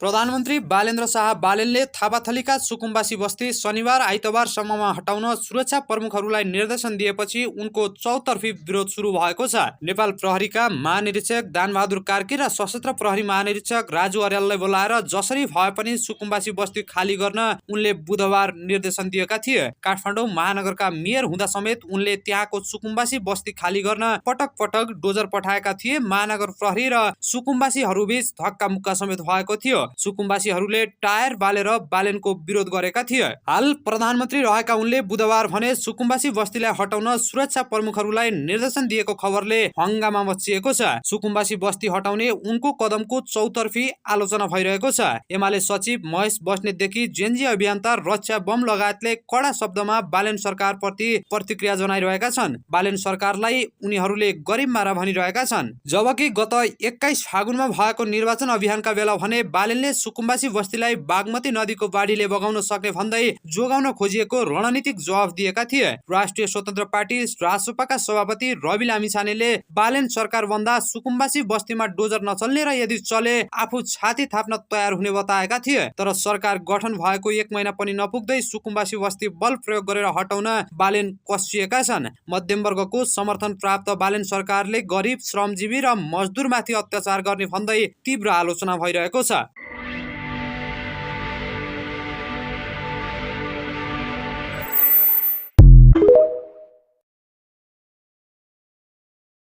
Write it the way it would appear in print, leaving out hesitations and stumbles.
प्रधानमन्त्री बालेन्द्र शाह बालेनले थापाथलीका सुकुम्बासी बस्ती शनिबार आइतबारसम्ममा हटाउन सुरक्षा प्रमुखहरूलाई निर्देशन दिएपछि उनको चौतर्फी विरोध सुरु भएको छ। नेपाल प्रहरीका महानिरीक्षक दानबहादुर कार्की र सशस्त्र प्रहरी महानिरीक्षक राजु अर्याललाई बोलाएर जसरी भए पनि सुकुम्बासी बस्ती खाली गर्न उनले बुधबार निर्देशन दिएका थिए। काठमाडौँ महानगरका मेयर हुँदा समेत उनले त्यहाँको सुकुम्बासी बस्ती खाली गर्न पटक पटक डोजर पठाएका थिए। महानगर प्रहरी र सुकुम्बासीहरूबीच धक्का मुक्का समेत भएको थियो। सुकुम्बासीहरूले टायर बालेर बालेनको विरोध गरेका थिए। हाल प्रधानमन्त्री रहेका उनले बुधबार भने सुकुम्बासी बस्तीलाई हटाउन सुरक्षा प्रमुखहरूलाई निर्देशन दिएको खबरले हंगामा मचिएको छ। सुकुम्बासी बस्ती हटाउने उनको कदमको चौतर्फी आलोचना भइरहेको छ। एमाले सचिव महेश बस्नेतदेखि जेएनजी अभियन्ता रक्षा बम लगायतले कडा शब्दमा बालेन सरकारप्रति प्रतिक्रिया जनाइरहेका छन्। बालेन सरकारलाई उनीहरूले गरिब मारा भनिरहेका छन्। जबकि गत 21 फागुनमा भएको निर्वाचन अभियानका बेला भने बालेनले सुकुम्बासी बस्तीलाई बागमती नदीको बाढीले बगाउन सक्ने भन्दै जोगाउन खोजिएको रणनीतिक जवाफ दिएका थिए। राष्ट्रिय स्वतन्त्र पार्टी रासोपाका सभापति रवि लामिछानेले बालेन सरकार भन्दा सुकुम्बासी बस्तीमा डोजर नचल्ने र यदि चले आफू छाती थाप्न तयार हुने बताएका थिए। तर सरकार गठन भएको 1 महिना पनि नपुग्दै सुकुम्बासी बस्ती बल प्रयोग गरेर हटाउन बालेन कसिएका छन्। मध्यम वर्गको समर्थन प्राप्त बालेन सरकारले गरिब, श्रमजीवी र मजदुरमाथि अत्याचार गर्ने भन्दै तीव्र आलोचना भइरहेको छ।